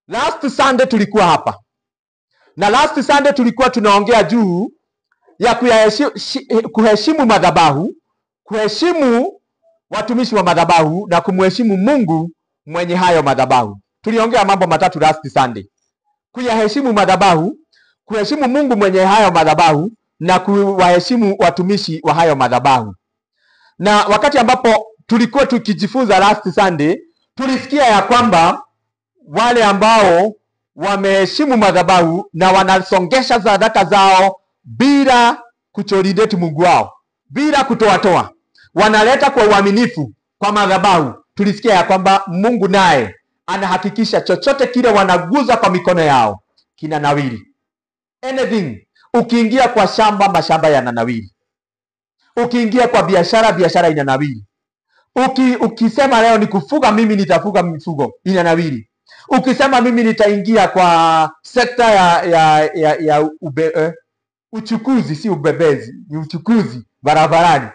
Last Sunday tulikuwa hapa, na last Sunday tulikuwa tunaongea juu ya kuheshimu madhabahu, kuheshimu watumishi wa madhabahu na kumheshimu Mungu mwenye hayo madhabahu. Tuliongea mambo matatu last Sunday: kuyaheshimu madhabahu, kuheshimu Mungu mwenye hayo madhabahu na kuwaheshimu watumishi wa hayo madhabahu. Na wakati ambapo tulikuwa tukijifunza last Sunday, tulisikia ya kwamba wale ambao wameheshimu madhabahu na wanasongesha sadaka zao bila kuchorideti Mungu wao, bila kutoatoa, wanaleta kwa uaminifu kwa madhabahu. Tulisikia ya kwamba Mungu naye anahakikisha chochote kile wanaguza kwa mikono yao kinanawiri. Anything. Ukiingia kwa shamba, mashamba yananawiri. Ukiingia kwa biashara, biashara inanawiri. Ukisema leo ni kufuga, mimi nitafuga mifugo, inanawiri. Ukisema mimi nitaingia kwa sekta ya uchukuzi, si ubebezi, ni uchukuzi barabarani,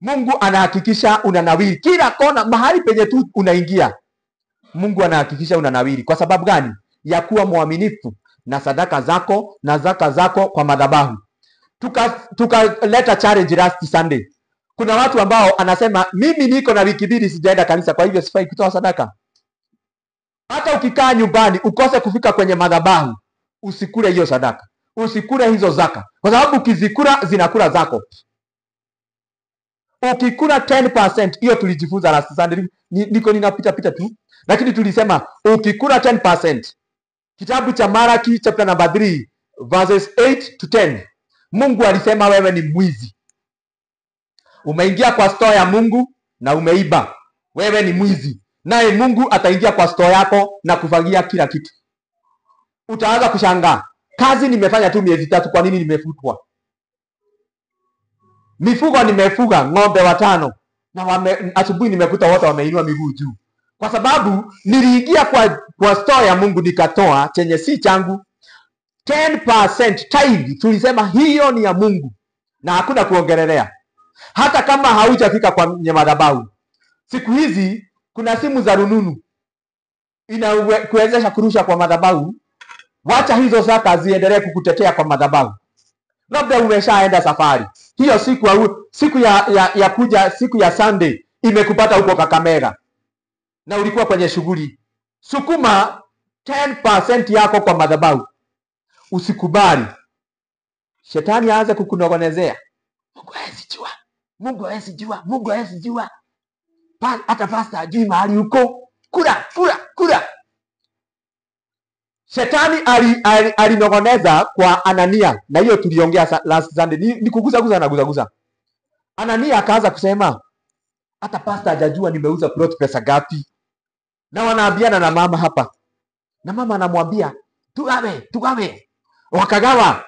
Mungu anahakikisha unanawiri kila kona, mahali penye tu unaingia, Mungu anahakikisha unanawiri. Kwa sababu gani? Ya kuwa mwaminifu na sadaka zako na zaka zako kwa madhabahu. Tukaleta challenge last Sunday. Kuna watu ambao anasema mimi niko na wiki mbili sijaenda kanisa, kwa hivyo sifai kutoa sadaka. Hata ukikaa nyumbani ukose kufika kwenye madhabahu, usikule hiyo sadaka, usikule hizo zaka, kwa sababu ukizikula zinakula zako. Ukikula 10%, hiyo tulijifunza last Sunday, niko ninapita pita tu, lakini tulisema ukikula 10%, kitabu cha Malaki chapter number 3 verses 8 to 10, Mungu alisema wewe ni mwizi. Umeingia kwa store ya Mungu na umeiba, wewe ni mwizi. Naye Mungu ataingia kwa store yako na kufagia kila kitu. Utaanza kushangaa, kazi nimefanya tu miezi 3, kwa nini nimefutwa? Mifugo nimefuga ng'ombe 5 na asubuhi nimekuta wote wameinua miguu juu, kwa sababu niliingia kwa store ya Mungu nikatoa chenye si changu. 10% tithe tulisema hiyo ni ya Mungu na hakuna kuongelelea, hata kama haujafika kwenye madhabahu. Siku hizi kuna simu za rununu inakuwezesha kurusha kwa madhabahu. Wacha hizo zaka ziendelee kukutetea kwa madhabahu. Labda umeshaenda safari hiyo siku, siku ya kuja, siku ya Sunday imekupata huko Kakamega na ulikuwa kwenye shughuli. Sukuma 10% yako kwa madhabahu. Usikubali shetani aanze kukunogonezea, Mungu hawezi jua, Mungu hawezi jua, Mungu hawezi jua, hata pastor hajui mahali huko. Kula kula kula. Shetani alinogoneza kwa Anania, na hiyo tuliongea last Sunday. Ni kugusa gusa na gusa gusa. Anania akaanza kusema hata pastor hajajua nimeuza plot pesa gapi. Na wanaambiana na mama hapa, na mama anamwambia tugawe, tugawe. Wakagawa,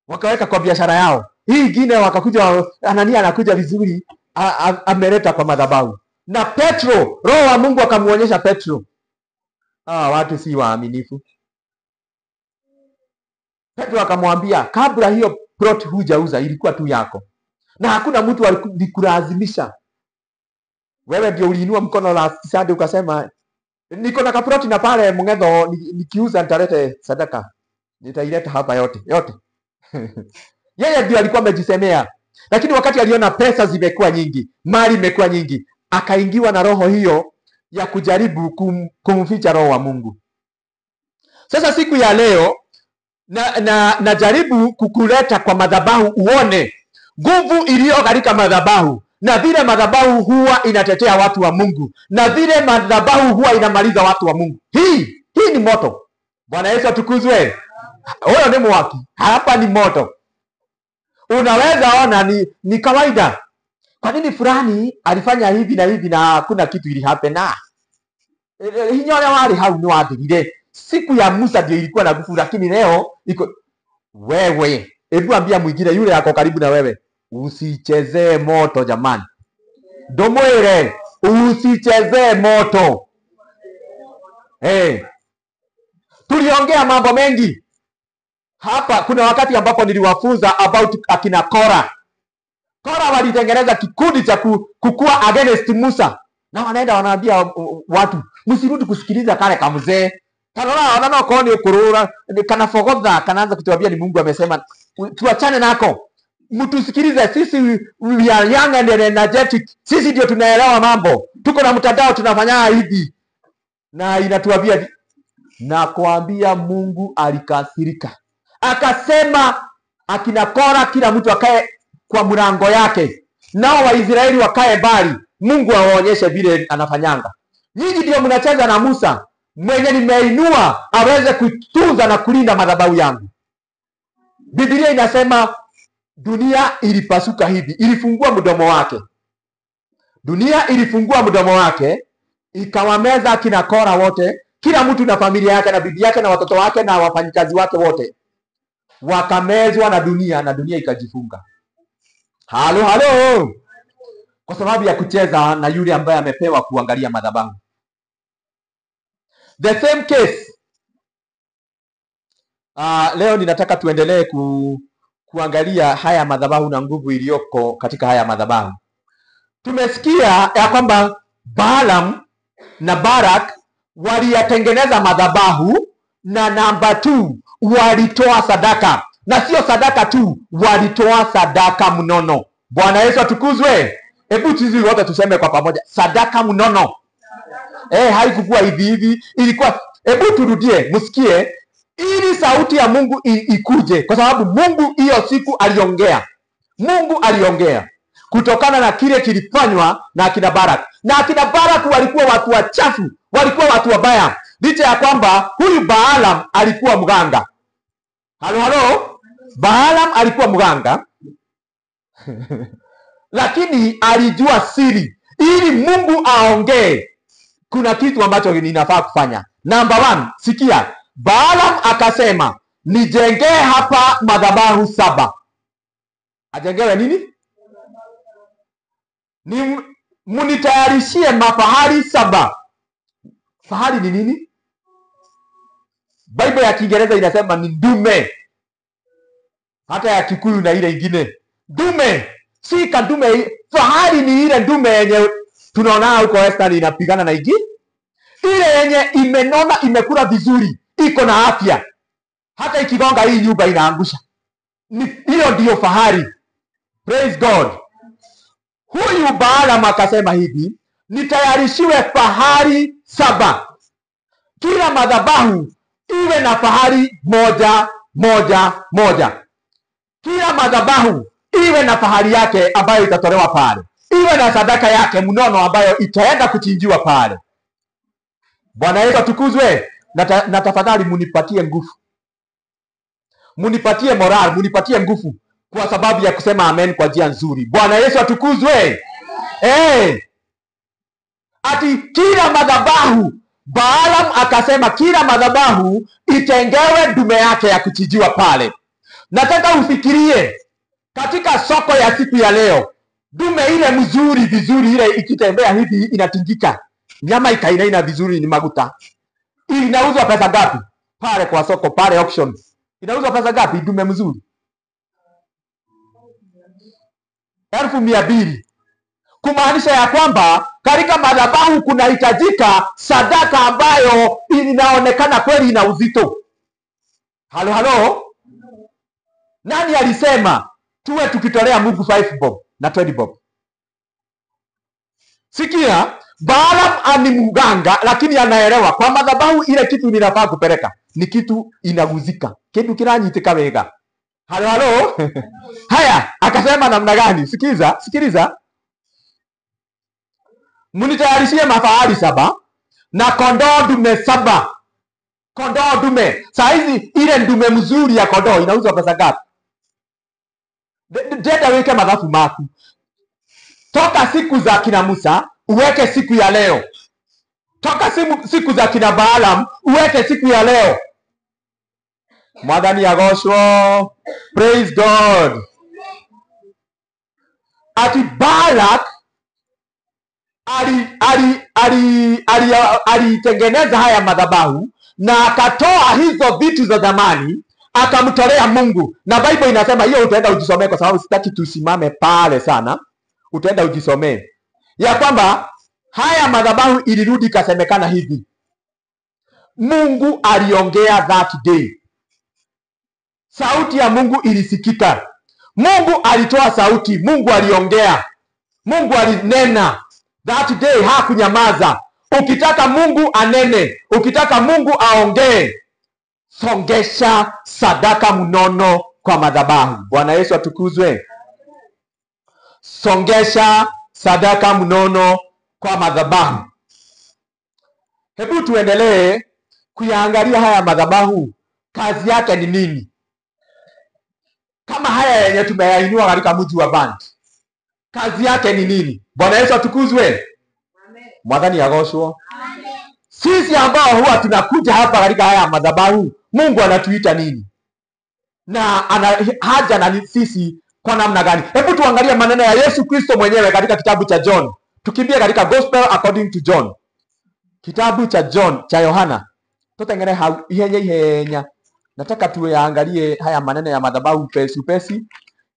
wakaweka kwa biashara yao. Hii ingine wakakuja, Anania anakuja vizuri, ameleta kwa madhabahu. Na Petro, Roho wa Mungu akamuonyesha Petro, watu si waaminifu. Petro akamwambia kabla hiyo plot hujauza ilikuwa tu yako, na hakuna mtu alikulazimisha. Wewe ndio uliinua mkono la Sunday ukasema niko na kaploti na pale Mung'etho, nikiuza nitalete sadaka, nitaileta hapa yote yote. Yeye ndio alikuwa amejisemea, lakini wakati aliona pesa zimekuwa nyingi, mali imekuwa nyingi, akaingiwa na roho hiyo ya kujaribu kumficha Roho wa Mungu. Sasa siku ya leo najaribu kukuleta kwa madhabahu uone nguvu iliyo katika madhabahu, na vile madhabahu huwa inatetea watu wa Mungu, na vile madhabahu huwa inamaliza watu wa Mungu. Hii ni moto. Bwana Yesu atukuzwe. Huyo ni mwaki, hapa ni moto. Unaweza ona ni kawaida. Kwa nini fulani alifanya hivi na hivi na hakuna kitu ili happen? Na hinyore wali hau ni wathirire. Siku ya Musa ndio ilikuwa na nguvu, lakini leo iko wewe. Hebu ambia mwingine yule yako karibu na wewe, usichezee moto jamani. Domwere, usichezee moto. Hey. Tuliongea mambo mengi hapa. Kuna wakati ambapo niliwafunza about akina Kora. Kora walitengeneza kikundi cha kukua against Musa, na wanaenda wanaambia watu msirudi kusikiliza kale kamzee. Tarora ona no korwo ni ukurura kana fogotha kanaanza kutuambia ni Mungu amesema. Tuachane nako. Mtusikilize sisi, we are young and energetic. Sisi ndio tunaelewa mambo. Tuko na mtandao, tunafanya hivi. Na inatuambia, na kuambia Mungu alikasirika. Akasema akina Kora kila mtu akae kwa mlango yake, nao Waisraeli wakae mbali. Mungu awaonyeshe vile anafanyanga. Nyinyi ndio mnacheza na Musa mwenye nimeinua aweze kutunza na kulinda madhabahu yangu. Biblia inasema dunia ilipasuka hivi, ilifungua mdomo wake. Dunia ilifungua mdomo wake ikawameza akina Kora wote, kila mtu na familia yake na bibi yake na watoto wake na wafanyikazi wake wote. Wakamezwa na dunia, na dunia ikajifunga. Halo halo. Kwa sababu ya kucheza na yule ambaye amepewa kuangalia madhabahu. The same case. Leo ninataka tuendelee kuangalia haya madhabahu na nguvu iliyoko katika haya madhabahu. Tumesikia ya kwamba Balaam na Barak waliyatengeneza madhabahu, na namba 2 walitoa sadaka. Na sio sadaka tu, walitoa sadaka mnono. Bwana Yesu atukuzwe. Hebu sisi wote tuseme kwa pamoja, sadaka mnono. Haikukuwa hivi hivi, ilikuwa. Hebu turudie, msikie, ili sauti ya Mungu ikuje, kwa sababu Mungu hiyo siku aliongea. Mungu aliongea kutokana na kile kilifanywa na akina Barak. Na akina Barak walikuwa watu wachafu, walikuwa watu wabaya, licha ya kwamba huyu Balaam alikuwa mganga. Halo halo, Balaam alikuwa mganga. Lakini alijua siri. Ili Mungu aongee, kuna kitu ambacho ninafaa kufanya. Number 1, sikia. Balaam akasema, nijengee hapa madhabahu 7. Ajengewe nini? Ni munitayarishie mafahari 7. Fahari ni nini? Bible ya Kiingereza inasema ni ndume. Hata ya Kikuyu na ile ingine. Ndume. Si kandume. Fahari ni ile ndume yenye tunaona huko Western inapigana na igi. Ile yenye imenona, imekula vizuri, iko na afya. Hata ikigonga hii nyumba inaangusha. Hiyo ndiyo fahari. Praise God. Huyu Balaam akasema hivi, nitayarishiwe fahari 7. Kila madhabahu iwe na fahari 1 1 1. Kila madhabahu iwe na fahari yake ambayo itatolewa pale. Iwe na sadaka yake mnono ambayo itaenda kuchinjiwa pale. Bwana Yesu atukuzwe. Na tafadhali munipatie nguvu. Munipatie moral, munipatie nguvu kwa sababu ya kusema amen kwa njia nzuri. Bwana Yesu atukuzwe. Ati kila madhabahu, Balaam akasema kila madhabahu itengewe dume yake ya kuchinjiwa pale. Nataka ufikirie katika soko ya siku ya leo, dume ile mzuri vizuri, ile ikitembea hivi inatingika, nyama ikainaina vizuri, ni maguta. Inauzwa pesa ngapi? Pale kwa soko, pale auction. Inauzwa pesa ngapi dume mzuri? 200,000. Kumaanisha ya kwamba katika madhabahu kunahitajika sadaka ambayo inaonekana kweli ina uzito. Halo halo. Nani alisema tuwe tukitolea Mungu 5 bob na 20 bob? Sikia, Balaam ni mganga lakini anaelewa kwa madhabahu ile kitu ninafaa kupeleka ni kitu inaguzika, kitu kiranyitika wega. Halo halo. Haya, akasema namna gani? Sikiza, sikiliza. Mnitayarishie mafahali 7 na kondoo dume 7. Kondoo dume. Saa hizi ile dume mzuri ya kondoo inauzwa pesa ngapi? Deda weke madhafu maku. Toka siku za kina Musa uweke siku ya leo. Toka siku za kina Balaam uweke siku ya leo. Mwathani agoshwo. Praise God. Ati Balak alitengeneza haya madhabahu na akatoa hizo vitu za zamani akamtolea Mungu. Na Bible inasema hiyo utaenda ujisomee, kwa sababu sitaki tusimame pale sana. Utaenda ujisomee ya kwamba haya madhabahu ilirudi kasemekana hivi: Mungu aliongea that day. Sauti ya Mungu ilisikika. Mungu alitoa sauti, Mungu aliongea, Mungu alinena that day, hakunyamaza. Ukitaka Mungu anene, ukitaka Mungu aongee, songesha sadaka mnono kwa madhabahu. Bwana Yesu atukuzwe. Songesha sadaka mnono kwa madhabahu. Hebu tuendelee kuyaangalia haya madhabahu, kazi yake ni nini? Kama haya yenye tumeyainua katika mji wa Band, kazi yake ni nini? Bwana Yesu atukuzwe. Mwathani agocwo. Sisi ambao huwa tunakuja hapa katika haya madhabahu, Mungu anatuita nini na ana haja na sisi kwa namna gani? Hebu tuangalie maneno ya Yesu Kristo mwenyewe katika kitabu cha John. Tukimbie katika Gospel according to John, kitabu cha John cha Yohana. Tutengene hau ihenya ihenya. Nataka tuyaangalie haya maneno ya madhabahu upesi upesi,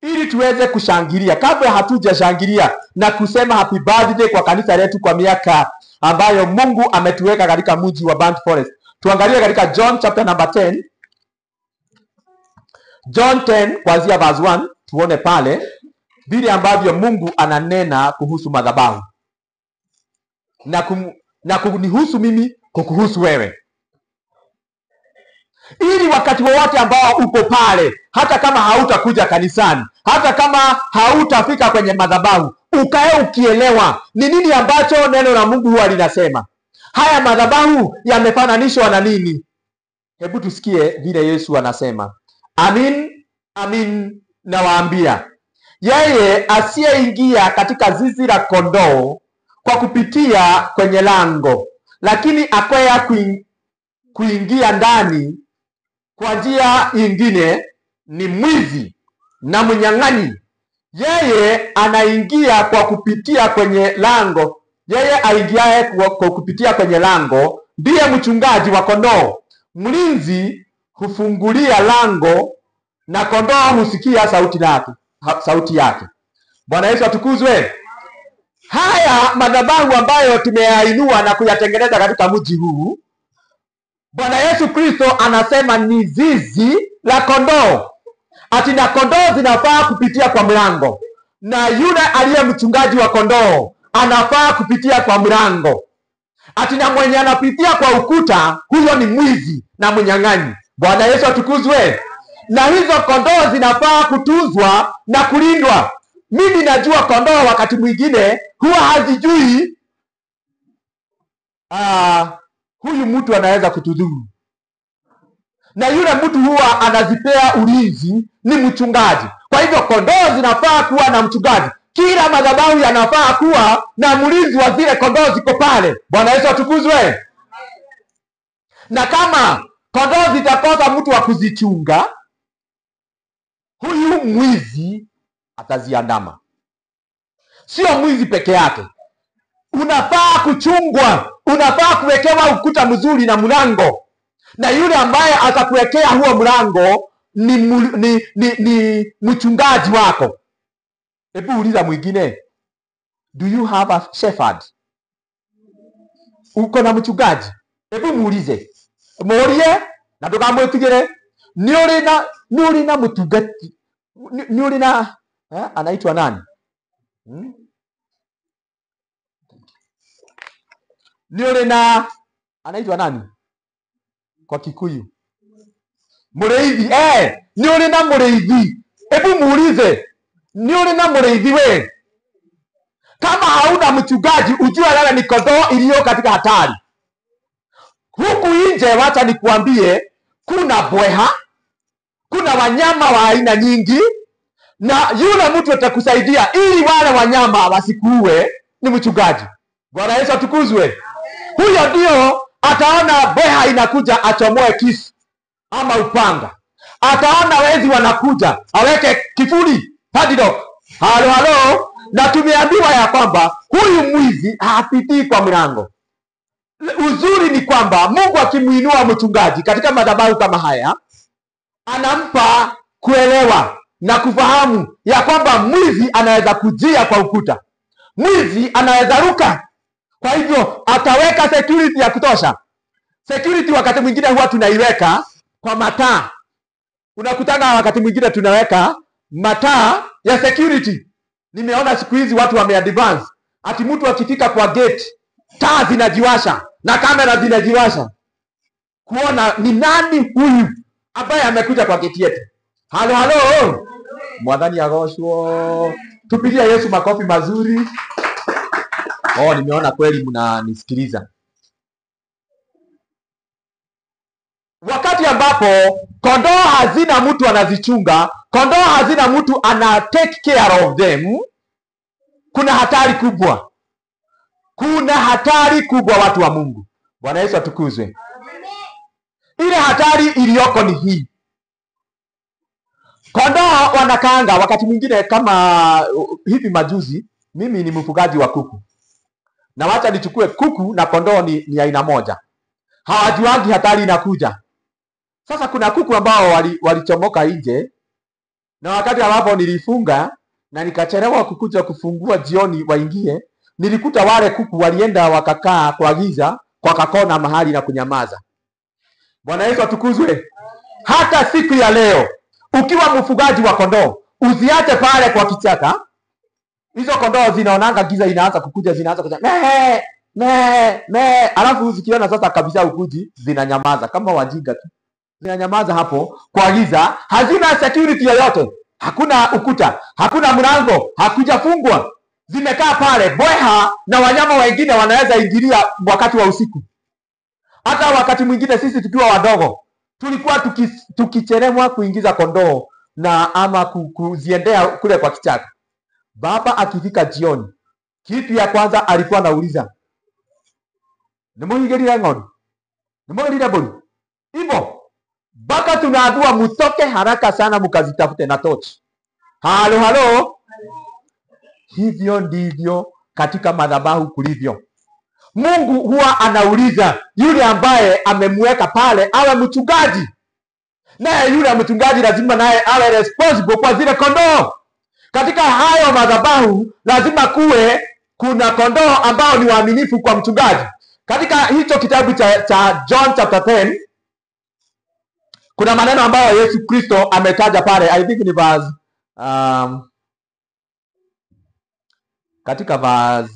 ili tuweze kushangilia. Kabla hatujashangilia na kusema happy birthday kwa kanisa letu kwa miaka ambayo Mungu ametuweka katika mji wa Burnt Forest, tuangalie katika John chapter number 10, John 10 kuanzia verse 1, tuone pale vile ambavyo Mungu ananena kuhusu madhabahu na kunihusu mimi, kukuhusu wewe, ili wakati wowote ambao uko pale, hata kama hautakuja kanisani, hata kama hautafika kwenye madhabahu, ukae ukielewa ni nini ambacho neno la Mungu huwa linasema. Haya madhabahu yamefananishwa na nini? Hebu tusikie vile Yesu anasema. Amin, amin nawaambia, yeye asiyeingia katika zizi la kondoo kwa kupitia kwenye lango, lakini akwea kuingia ndani kwa njia ingine, ni mwizi na mnyang'anyi. Yeye anaingia kwa kupitia kwenye lango, yeye aingiaye kwa kupitia kwenye lango ndiye mchungaji wa kondoo. Mlinzi hufungulia lango na kondoo husikia sauti yake. Bwana Yesu atukuzwe. Haya madhabahu ambayo tumeyainua na kuyatengeneza katika mji huu, Bwana Yesu Kristo anasema ni zizi la kondoo. Ati na kondoo zinafaa kupitia kwa mlango, na yule aliye mchungaji wa kondoo anafaa kupitia kwa mlango. Ati na mwenye anapitia kwa ukuta, huyo ni mwizi na mnyang'anyi. Bwana Yesu atukuzwe. Na hizo kondoo zinafaa kutunzwa na kulindwa. Mimi najua kondoo wakati mwingine huwa hazijui huyu mtu anaweza kutudhuru, na yule mtu huwa anazipea ulinzi ni mchungaji. Kwa hivyo kondoo zinafaa kuwa na mchungaji. Kila madhabahu yanafaa kuwa na mlinzi wa zile kondoo ziko pale. Bwana Yesu atukuzwe. Na kama kondoo zitakosa mtu wa kuzichunga, huyu mwizi ataziandama. Sio mwizi peke yake, unafaa kuchungwa, unafaa kuwekewa ukuta mzuri na mlango, na yule ambaye atakuwekea huo mlango ni mchungaji wako. Hebu uliza mwingine, do you have a shepherd? Uko na mchungaji? Hebu muulize, murie na ndukamwitigire. Ni uri na mtungati, ni uri na anaitwa nani? Ni uri na anaitwa nani kwa Kikuyu? Mũrĩithi. Ni uri na mũrĩithi. Hebu muulize, ni uri na mũrĩithi we? Kama hauna mchungaji, ujue wewe ni kondoo iliyo katika hatari. Huku nje, wacha nikuambie, kuna bweha, kuna wanyama wa aina nyingi, na yule mtu atakusaidia ili wale wanyama wasikuue ni mchungaji. Bwana Yesu atukuzwe. Huyo ndio ataona bweha inakuja achomoe kisu ama upanga. Ataona wezi wanakuja aweke kifuli padlock. Halo halo. Na tumeambiwa ya kwamba huyu mwizi hapitii kwa mlango. Uzuri ni kwamba Mungu akimuinua mchungaji katika madhabahu kama haya, anampa kuelewa na kufahamu ya kwamba mwizi anaweza kujia kwa ukuta, mwizi anaweza ruka. Kwa hivyo ataweka security ya kutosha. Security wakati mwingine huwa tunaiweka kwa mataa. Unakutana wakati mwingine tunaweka mataa ya security. Nimeona siku hizi watu wameadvance, ati mtu akifika kwa gate taa zinajiwasha na kamera zinajiwasha kuona ni nani huyu ambaye amekuja kwa gate yetu. Halo halo, Mwathani agoshwo. Tupigie Yesu makofi mazuri. Oh, nimeona kweli mnanisikiliza. Wakati ambapo kondoo hazina mtu anazichunga, kondoo hazina mtu ana take care of them, kuna hatari kubwa. Kuna hatari kubwa, watu wa Mungu. Bwana Yesu atukuzwe. Ile hatari iliyoko ni hii. Kondoo wanakaanga wakati mwingine, kama hivi majuzi, mimi ni mfugaji wa kuku. Na wacha nichukue kuku na kondoo ni aina moja. Hawajuangi hatari inakuja. Sasa kuna kuku ambao walichomoka nje, na wakati ambapo nilifunga na nikachelewa kukuja kufungua jioni waingie, nilikuta wale kuku walienda wakakaa kwa giza, kwa kakona mahali na kunyamaza. Bwana Yesu atukuzwe. Hata siku ya leo ukiwa mfugaji wa kondoo, usiache pale kwa kichaka. Hizo kondoo zinaonanga giza inaanza kukuja, zinaanza kuja me me me, alafu zikiona sasa kabisa ukuji, zinanyamaza kama wajinga tu. Zinanyamaza hapo kwa giza, hazina security yoyote, hakuna ukuta, hakuna mlango, hakujafungwa. Zimekaa pale, bweha na wanyama wengine wanaweza ingilia wakati wa usiku. Hata wakati mwingine sisi tukiwa wadogo tulikuwa tukichelewa kuingiza kondoo na ama kuziendea kule kwa kichaka. Baba akifika jioni, kitu ya kwanza alikuwa anauliza, nimuhigirire ng'ondu, nimuhigirire mbũri. Hivyo mpaka tunaambiwa mtoke haraka sana mkazitafute na tochi. Halo halo. Hivyo ndivyo katika madhabahu kulivyo. Mungu huwa anauliza yule ambaye amemweka pale awe mchungaji, naye yule mchungaji lazima naye awe responsible kwa zile kondoo. Katika hayo madhabahu lazima kuwe kuna kondoo ambao ni waaminifu kwa mchungaji. Katika hicho kitabu cha John chapter 10 kuna maneno ambayo Yesu Kristo ametaja pale. I think ni verse katika verse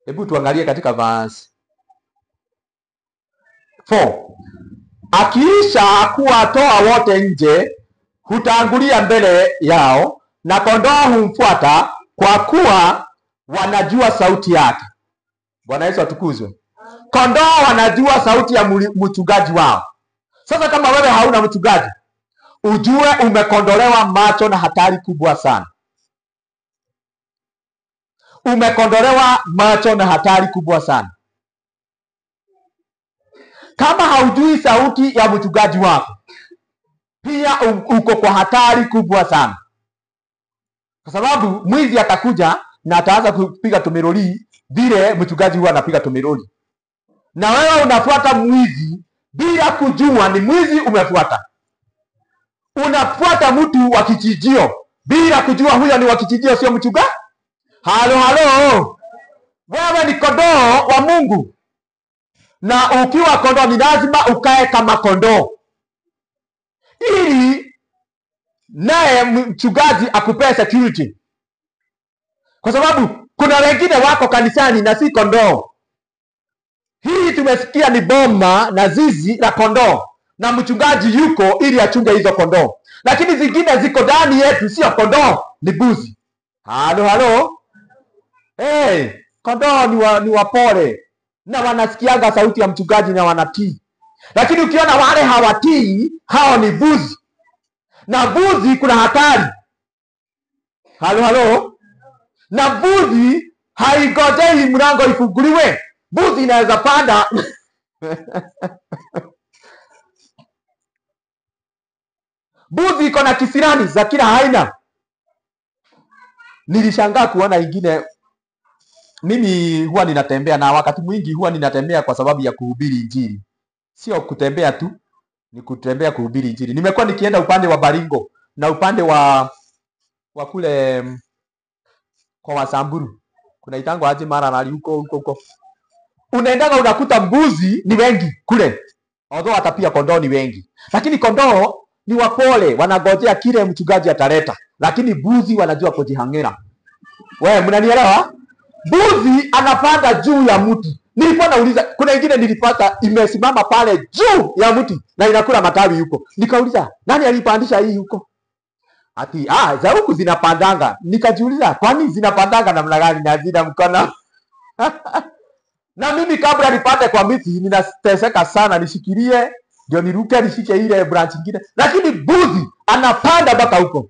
hebu tuangalie katika verse 4. Akiisha kuwatoa wote nje, hutangulia mbele yao, na kondoo humfuata kwa kuwa wanajua sauti yake. Bwana Yesu atukuzwe. Kondoo wanajua sauti ya mchungaji wao. Sasa kama wewe hauna mchungaji, ujue umekondolewa macho na hatari kubwa sana. Umekondolewa macho na hatari kubwa sana. Kama haujui sauti ya mchungaji wako, pia uko kwa hatari kubwa sana. Kwa sababu mwizi atakuja na ataanza kupiga tumiroli vile mchungaji huwa anapiga tumiroli. Na wewe unafuata mwizi bila kujua ni mwizi umefuata. Unafuata mtu wa kijijio bila kujua huyo ni wa kijijio, sio mchungaji. Halo halo. Wewe ni kondoo wa Mungu. Na ukiwa kondoo ni lazima ukae kama kondoo, ili naye mchungaji akupee security. Kwa sababu kuna wengine wako kanisani na si kondoo. Hii tumesikia ni boma na zizi la kondoo, na mchungaji yuko ili achunge hizo kondoo. Lakini zingine ziko ndani yetu, sio kondoo, ni mbuzi. Halo halo. Hey, kondoo ni wapole na wanasikiaga sauti ya mchungaji na wanatii. Lakini ukiona wale hawatii, hao ni mbuzi. Na mbuzi kuna hatari. Halo halo. Na mbuzi haigojei mlango ifunguliwe. Mbuzi inaweza panda. Mbuzi iko na kisirani za kila aina. Nilishangaa kuona ingine. Mimi huwa ninatembea, na wakati mwingi huwa ninatembea kwa sababu ya kuhubiri Injili. Sio kutembea tu, ni kutembea kuhubiri Injili. Nimekuwa nikienda upande wa Baringo na upande wa kule kwa Wasamburu. Kuna itango aje Maralal huko huko huko. Unaendaga unakuta mbuzi ni wengi kule. Although hata pia kondoo ni wengi. Lakini kondoo ni wapole, wanagojea kile mchungaji ataleta. Lakini mbuzi wanajua kujihangera. Wewe mnanielewa? Mbuzi anapanda juu ya mti. Nilikuwa nauliza, kuna ingine nilipata imesimama pale juu ya mti na inakula matawi huko. Nikauliza, nani alipandisha hii huko? Ati za huku zinapandanga. Nikajiuliza, kwani zinapandanga namna gani na zina mkono? Na mimi kabla nipande kwa miti ninateseka sana, nishikilie ndio niruke nishike ile branch nyingine. Lakini mbuzi anapanda mpaka huko.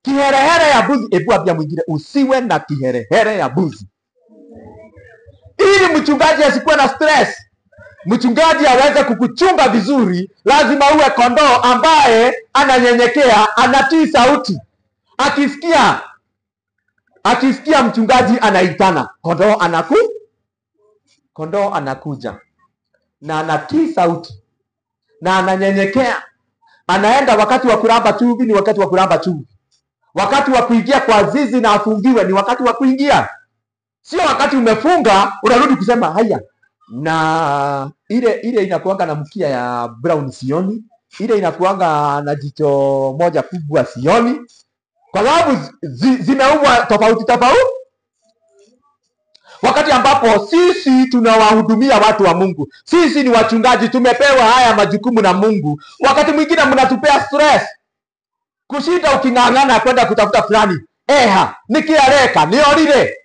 Kiherehere ya mbuzi, ebu ambia mwingine usiwe na kiherehere ya mbuzi. Ili mchungaji asikuwe na stress, mchungaji aweze kukuchunga vizuri, lazima uwe kondoo ambaye ananyenyekea, anatii sauti. Akisikia mchungaji anaitana, kondoo anakuja na anatii sauti na ananyenyekea. Anaenda wakati wa kuramba chumvi ni wakati wa kuramba chumvi. Wakati wa kuingia kwa zizi na afungiwe ni wakati wa kuingia. Sio wakati umefunga unarudi kusema haya. Na ile inakuanga na mkia ya brown sioni, ile inakuanga na jicho moja kubwa sioni, kwa sababu zimeumbwa tofauti tofauti. Wakati ambapo sisi tunawahudumia watu wa Mungu, sisi ni wachungaji, tumepewa haya majukumu na Mungu. Wakati mwingine mnatupea stress kushinda uking'ang'ana kwenda kutafuta fulani. Eha, nikiareka niorire.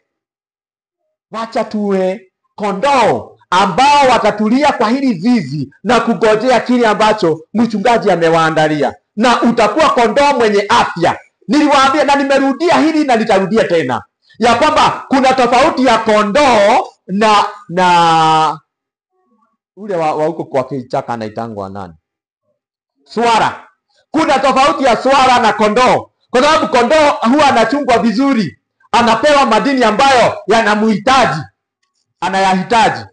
Wacha tuwe kondoo ambao watatulia kwa hili zizi na kugojea kile ambacho mchungaji amewaandalia, na utakuwa kondoo mwenye afya. Niliwaambia na nimerudia hili na nitarudia tena, ya kwamba kuna tofauti ya kondoo na ule wa huko kwa kichaka anaitangwa nani? Swara. Kuna tofauti ya swara na kondoo, kwa sababu kondoo huwa anachungwa vizuri, anapewa madini ambayo yanamhitaji, anayahitaji.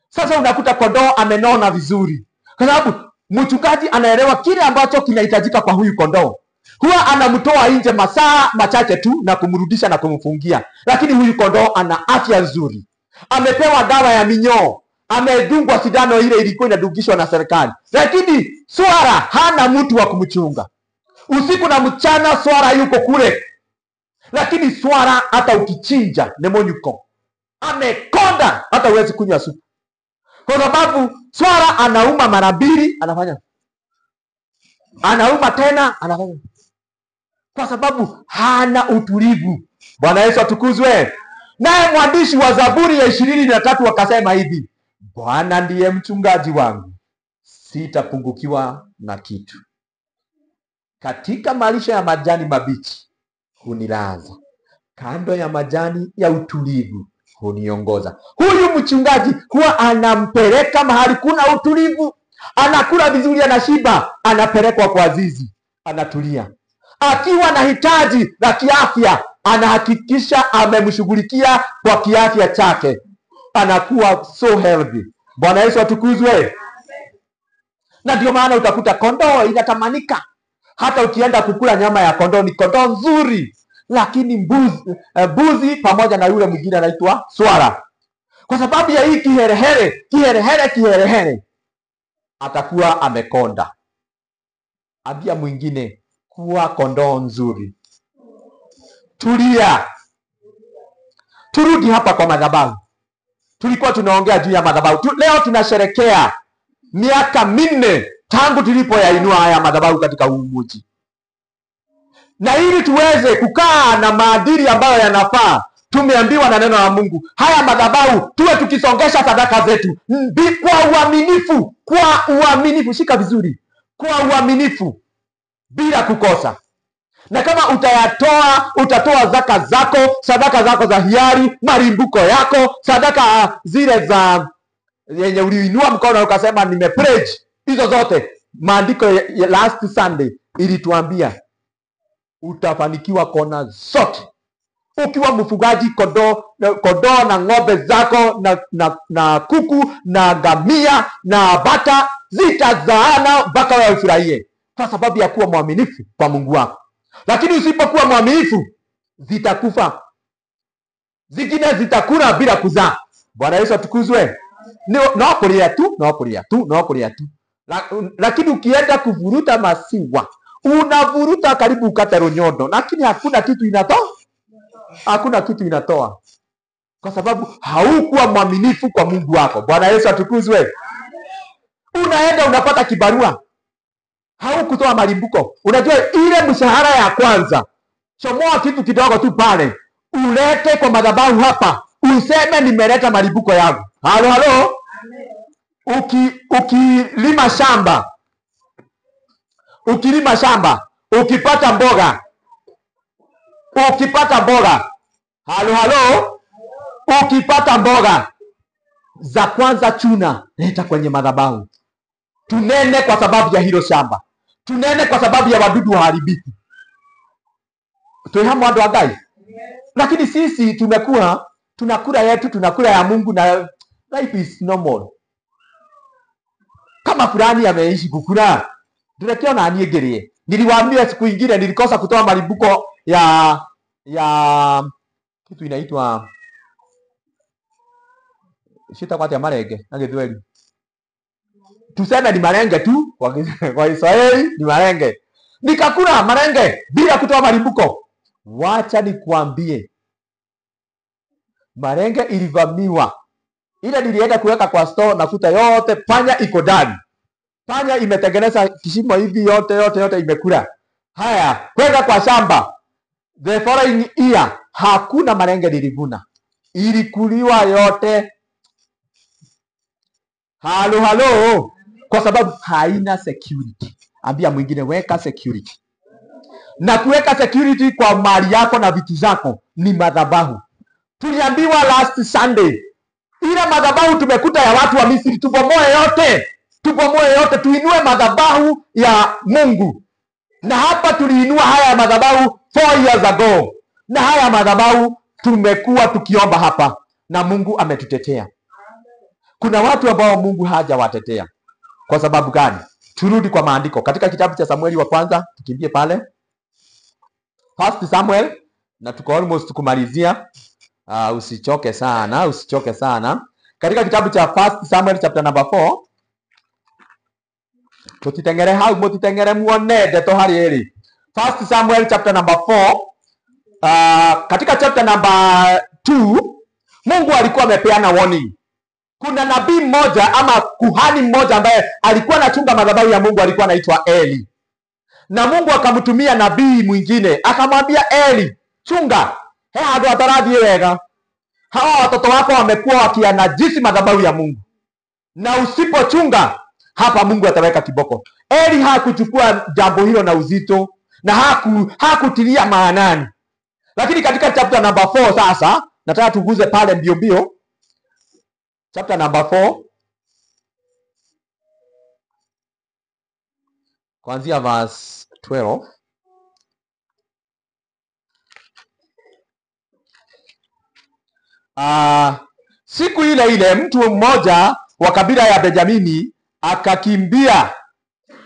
Sasa unakuta kondoo amenona vizuri, kwa sababu mchungaji anaelewa kile ambacho kinahitajika kwa huyu kondoo. Huwa anamtoa nje masaa machache tu na kumrudisha na kumfungia, lakini huyu kondoo ana afya nzuri, amepewa dawa ya minyoo, amedungwa sindano ile ilikuwa inadungishwa na serikali. Lakini swara hana mtu wa kumchunga. Usiku na mchana swara yuko kule, lakini swara hata ukichinja nemonyuko amekonda, hata huwezi kunywa supu, kwa sababu swara anauma mara mbili, anafanya anauma tena, anafanya, kwa sababu hana utulivu. Bwana Yesu atukuzwe. Naye mwandishi wa Zaburi ya 23 akasema hivi, Bwana ndiye mchungaji wangu, sitapungukiwa na kitu. Katika malisho ya majani mabichi hunilaza, kando ya majani ya utulivu huniongoza. Huyu mchungaji huwa anampeleka mahali kuna utulivu, anakula vizuri, anashiba, anapelekwa kwa zizi, anatulia. Akiwa na hitaji la kiafya, anahakikisha amemshughulikia kwa kiafya chake, anakuwa so healthy. Bwana Yesu atukuzwe. Na ndio maana utakuta kondoo inatamanika. Hata ukienda kukula nyama ya kondoo ni kondoo nzuri, lakini mbuzi pamoja na yule mwingine anaitwa swara, kwa sababu ya hii kiherehere kiherehere kiherehere, atakuwa amekonda. Ambia mwingine, kuwa kondoo nzuri, tulia. Turudi hapa kwa madhabahu. Tulikuwa tunaongea juu ya madhabahu. Leo tunasherekea miaka 4 tangu tulipoyainua haya madhabahu katika huu mji. Na ili tuweze kukaa na maadili ambayo yanafaa, tumeambiwa na neno la Mungu, haya madhabahu tuwe tukisongesha sadaka zetu kwa uaminifu, kwa uaminifu, shika vizuri, kwa uaminifu bila kukosa. Na kama utayatoa, utatoa zaka zako, sadaka zako za hiari, marimbuko yako, sadaka zile za yenye uliinua mkono ukasema nimepledge, hizo zote maandiko ya last Sunday ilituambia utafanikiwa kona zote. Ukiwa mfugaji kondoo na ng'ombe zako na kuku na ngamia na bata zitazaana mpaka wewe ufurahie, kwa sababu ya kuwa mwaminifu kwa Mungu wako. Lakini usipokuwa mwaminifu zitakufa. Zingine zitakula bila kuzaa. Bwana Yesu atukuzwe. No kulia tu, no kulia tu, no kulia tu. Lakini ukienda kuvuruta masiwa, unavuruta karibu ukate runyondo, lakini hakuna kitu inatoa. Hakuna kitu inatoa. Kwa sababu haukuwa mwaminifu kwa Mungu wako. Bwana Yesu atukuzwe. Unaenda unapata kibarua, haukutoa malimbuko. Unajua ile mshahara ya kwanza, chomoa kitu kidogo tu pale, ulete kwa madhabahu hapa, useme nimeleta malimbuko yangu. Halo halo. Ukilima shamba, ukilima shamba, ukipata mboga, ukipata mboga, halo halo, ukipata mboga za kwanza chuna, leta kwenye madhabahu. Tunene kwa sababu ya hilo shamba, tunene kwa sababu ya wadudu waharibifu. Tuihamu andu wa Ngai. Lakini sisi tumekuwa tunakula yetu, tunakula ya Mungu na life is normal. Kama fulani ameishi kukula, turekiona niĩ ngĩrĩe. Niliwaambia siku ingine nilikosa kutoa malimbuko ya kitu inaitwa ciĩtagwo atĩa marenge na Gĩthweri? Tuseme ni marenge tu kwa Kiswahili ni marenge. Nikakula marenge bila kutoa malimbuko. Wacha nikuambie, marenge ilivamiwa. Ile nilienda kuweka kwa store nakuta yote panya iko ndani. Panya imetengeneza kishimo hivi, yote yote yote imekula. Haya, kwenda kwa shamba. The following year hakuna marenge nilivuna. Ilikuliwa yote. Halo halo. Kwa sababu haina security. Ambia mwingine weka security. Na kuweka security kwa mali yako na vitu zako ni madhabahu. Tuliambiwa last Sunday, ile madhabahu tumekuta ya watu wa Misri tubomoe yote. Tubomoe yote, tuinue madhabahu ya Mungu. Na hapa tuliinua haya madhabahu 4 years ago. Na haya madhabahu tumekuwa tukiomba hapa na Mungu ametutetea. Kuna watu ambao Mungu hajawatetea. Kwa sababu gani? Turudi kwa maandiko. Katika kitabu cha Samueli wa kwanza, tukimbie pale. First Samuel, na tuko almost kumalizia. Usichoke sana, usichoke sana. Katika kitabu cha First Samuel chapter number 4, tutitengere hau, mutitengere muone ndeto harĩa ĩrĩ. First Samuel chapter number 4, katika chapter number 2, Mungu alikuwa amepeana warning. Kuna nabii mmoja ama kuhani mmoja ambaye alikuwa anachunga madhabahu ya Mungu, alikuwa anaitwa Eli. Na Mungu akamtumia nabii mwingine, akamwambia Eli, chunga, he handu hatarathiĩ wega. Hawa watoto wako wamekuwa wakianajisi madhabahu ya Mungu. Na usipochunga hapa Mungu ataweka kiboko. Eli hakuchukua jambo hilo na uzito na hakutilia maanani. Lakini katika chapter number 4 sasa, nataka tuguze pale mbio mbio. Chapter number 4 kuanzia verse 12. Siku ile ile mtu mmoja wa kabila ya Benjamini akakimbia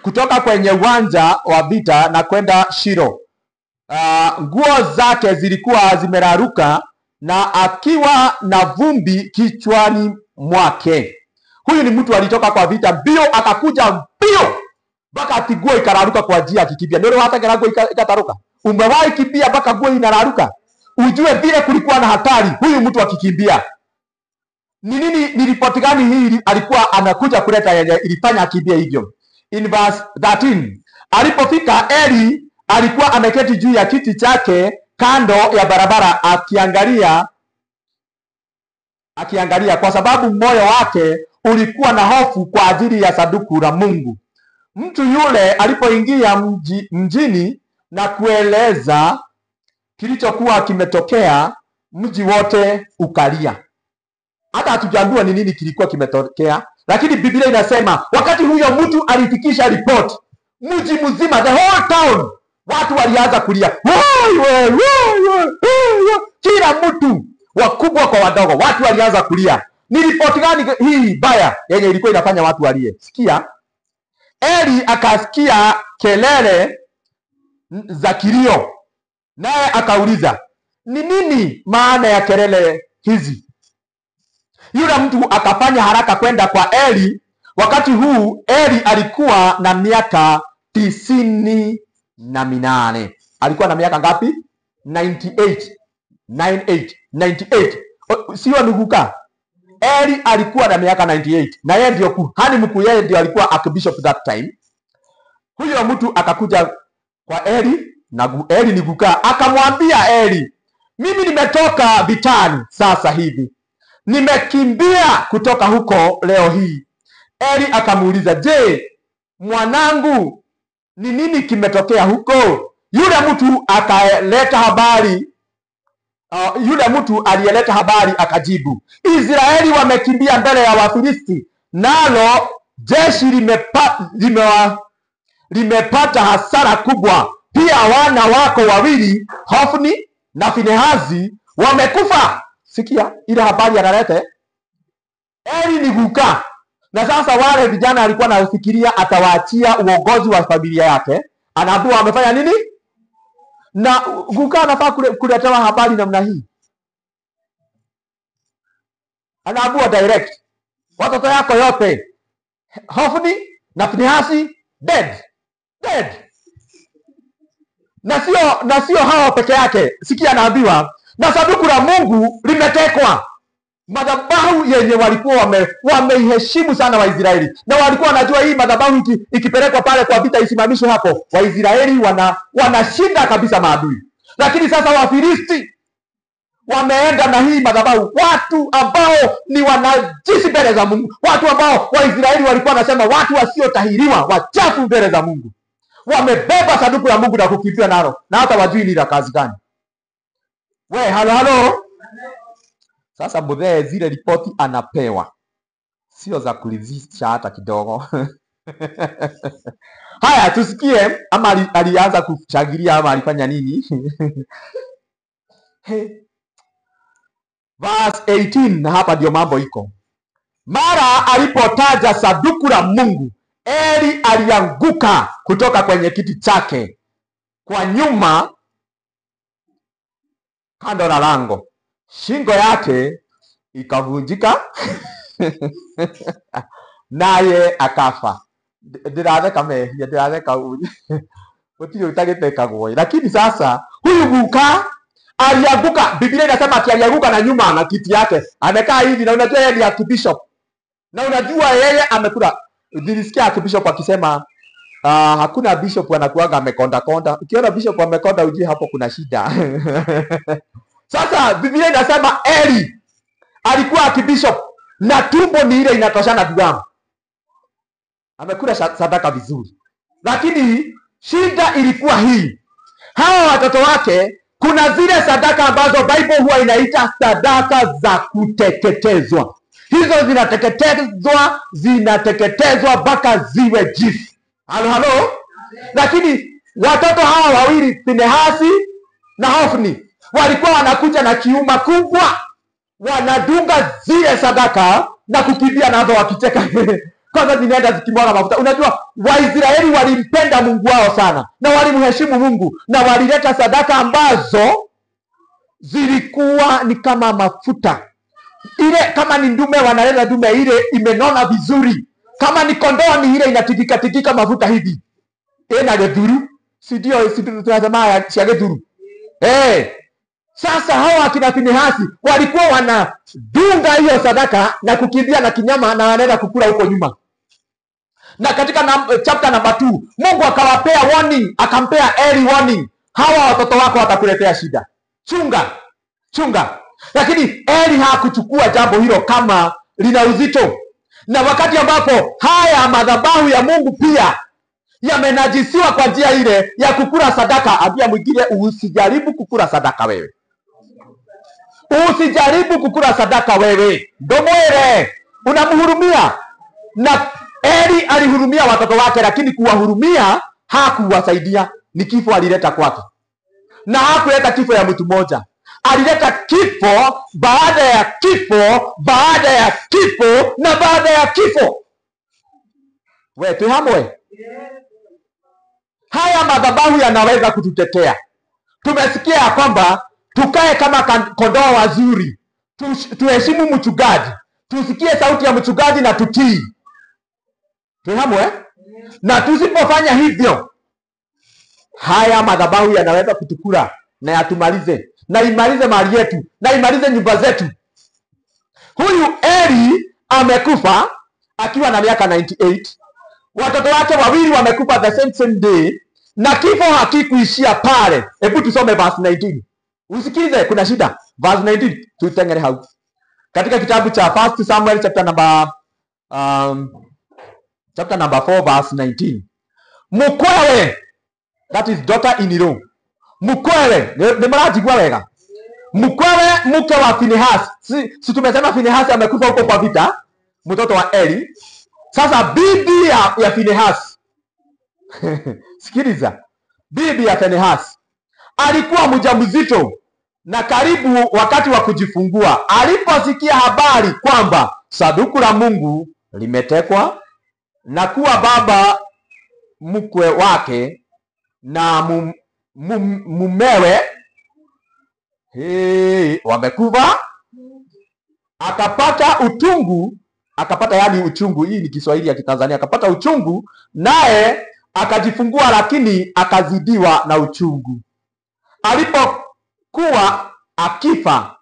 kutoka kwenye uwanja wa vita na kwenda Shilo. Nguo zake zilikuwa zimeraruka na akiwa na vumbi kichwani mwake. Huyu ni mtu alitoka kwa vita mbio, akakuja mbio mpaka ati nguo ikararuka kwa njia akikimbia. Ndio hata nguo ikataruka. Umewahi kimbia mpaka nguo inararuka? Ujue vile kulikuwa na hatari huyu mtu akikimbia. Ni nini, ni ripoti gani hii alikuwa anakuja kuleta yenye ilifanya akimbie hivyo? In verse 13, alipofika Eli alikuwa ameketi juu ya kiti chake kando ya barabara akiangalia kwa sababu moyo wake ulikuwa na hofu kwa ajili ya sanduku la Mungu. Mtu yule alipoingia mjini na kueleza kilichokuwa kimetokea, mji wote ukalia. Hata hatujajua ni nini kilikuwa kimetokea, lakini Biblia inasema wakati huyo mtu alifikisha report, mji mzima, the whole town, watu walianza kulia. Woi, woi, woi, woi, woi. Kila mtu, wakubwa kwa wadogo, watu walianza kulia. Ni ripoti gani hii baya yenye ilikuwa inafanya watu walie? Sikia, Eli akasikia kelele za kilio, naye akauliza, ni nini maana ya kelele hizi? Yule mtu akafanya haraka kwenda kwa Eli. Wakati huu Eli alikuwa na miaka 98. Alikuwa na miaka ngapi? 98. 98. 98. Sio nuguka. Eli alikuwa na miaka 98 na yeye ndio kuhani mkuu, yeye ndio alikuwa archbishop that time. Huyo mtu akakuja kwa Eli na Eli ni guka, akamwambia Eli, mimi nimetoka vitani sasa hivi, nimekimbia kutoka huko leo hii. Eli akamuuliza, je, mwanangu, ni nini kimetokea huko? Yule mtu akaleta habari. Yule mtu aliyeleta habari akajibu, Israeli wamekimbia mbele ya Wafilisti, nalo jeshi limepata hasara kubwa. Pia wana wako wawili Hofni na Finehasi wamekufa. Sikia ile habari analeta. Eli ni guka. Na sasa wale vijana alikuwa anafikiria atawaachia uongozi wa familia yake, anaambiwa wamefanya nini? Na guka anafaa kuletewa habari namna hii, anaambiwa direct, watoto yako yote Hofni na Finehasi dead dead. Na sio hao peke yake. Sikia, anaambiwa na sanduku la Mungu limetekwa. Madhabahu yenye walikuwa wameiheshimu sana Waisraeli, na walikuwa wanajua hii madhabahu ikipelekwa pale kwa vita isimamishwe hapo, Waisraeli wanashinda kabisa maadui. Lakini sasa Wafilisti wameenda na hii madhabahu, watu ambao ni wanajisi mbele za Mungu, watu ambao Waisraeli walikuwa wanasema watu wasiotahiriwa, wachafu mbele za Mungu, wamebeba sanduku la Mungu na kukimbia nalo, na hata wajui ni la kazi gani. We, halo halo. Sasa mzee zile ripoti anapewa sio za kuridhisha hata kidogo. Haya, tusikie ama alianza kushangilia ama alifanya nini? Hey. Verse 18, na hapa ndio mambo iko. Mara alipotaja sanduku la Mungu, Eli alianguka kutoka kwenye kiti chake kwa nyuma kando la lango, shingo yake ikavunjika naye akafa. Ndiratheka mehia, ndiratheka gutiri utagĩtekagwo. Lakini sasa huyu guka alianguka, Biblia inasema ati alianguka na nyuma na kiti yake, amekaa hivi, na unajua yeye ni archbishop, na unajua yeye amekula. Nilisikia archbishop akisema hakuna bishop anakuaga amekonda konda. Ukiona bishop amekonda ujue hapo kuna shida. Sasa Biblia inasema Eli alikuwa archbishop na tumbo ni ile inatoshana duamu. Amekula sadaka vizuri. Lakini shida ilikuwa hii. Hawa watoto wake, kuna zile sadaka ambazo Bible huwa inaita sadaka za kuteketezwa. Hizo zinateketezwa, zinateketezwa mpaka ziwe jifu. Halo halo. Lakini watoto hawa wawili Finehasi na Hofni walikuwa wanakuja na kiuma kubwa, wanadunga zile sadaka na kukimbia nazo wakicheka. Kwanza zinaenda zikimwaga mafuta. Unajua Waisraeli walimpenda Mungu wao sana na walimheshimu Mungu, na walileta sadaka ambazo zilikuwa ni kama mafuta. Ile kama ni ndume wanaleta ndume ile imenona vizuri. Kama ni kondoo ni ile inatikika tikika mafuta hivi. Ena gethuru, si ndio? Si tunasema cia gethuru. Sasa hawa akina Finehasi walikuwa wanadunga hiyo sadaka na kukimbia na kinyama na wanaenda kukula huko nyuma. Na katika chapter number 2, Mungu akawapea warning, akampea Eli warning. Hawa watoto wako watakuletea shida. Chunga, chunga. Lakini Eli hakuchukua jambo hilo kama lina uzito. Na wakati ambapo haya madhabahu ya Mungu pia yamenajisiwa kwa njia ile ya kukula sadaka, ambia mwingine usijaribu kukula sadaka wewe. Usijaribu kukula sadaka wewe. Ndomwere, unamhurumia. Na Eli alihurumia watoto wake, lakini kuwahurumia hakuwasaidia. Ni kifo alileta kwake. Na hakuleta kifo ya mtu mmoja. Alileta kifo baada ya kifo, baada ya kifo na baada ya kifo. We, tuhamwe. Haya madhabahu yanaweza kututetea. Tumesikia ya kwamba Tukae kama kondoo wazuri, tuheshimu mchungaji, tusikie sauti ya mchungaji na tutii. Tuhamwe? Na tusipofanya hivyo, haya madhabahu yanaweza kutukula na yatumalize, na imalize mali yetu, na imalize nyumba zetu. Huyu Eli amekufa akiwa na miaka 98. Watoto wake wawili wamekufa the same same day, na kifo hakikuishia pale. Hebu tusome verse 19. Usikize, kuna shida. Verse 19, tutengere hau. Katika kitabu cha 1 Samuel chapter number 4 verse 19. Mkwewe, that is daughter in law. Mkwewe, ni mrajigwa wega. Mkwewe mke wa Finehasi. Si tumesema Finehasi amekufa huko kwa vita, mtoto wa Eli. Sasa bibi ya Finehasi. Sikiliza. Bibi ya Finehasi alikuwa mjamzito na karibu wakati wa kujifungua. Aliposikia habari kwamba sanduku la Mungu limetekwa na kuwa baba mkwe wake na mumewe wamekufa, akapata utungu, akapata yani uchungu, hii ni Kiswahili ya Kitanzania, akapata uchungu naye akajifungua, lakini akazidiwa na uchungu. Alipokuwa akifa,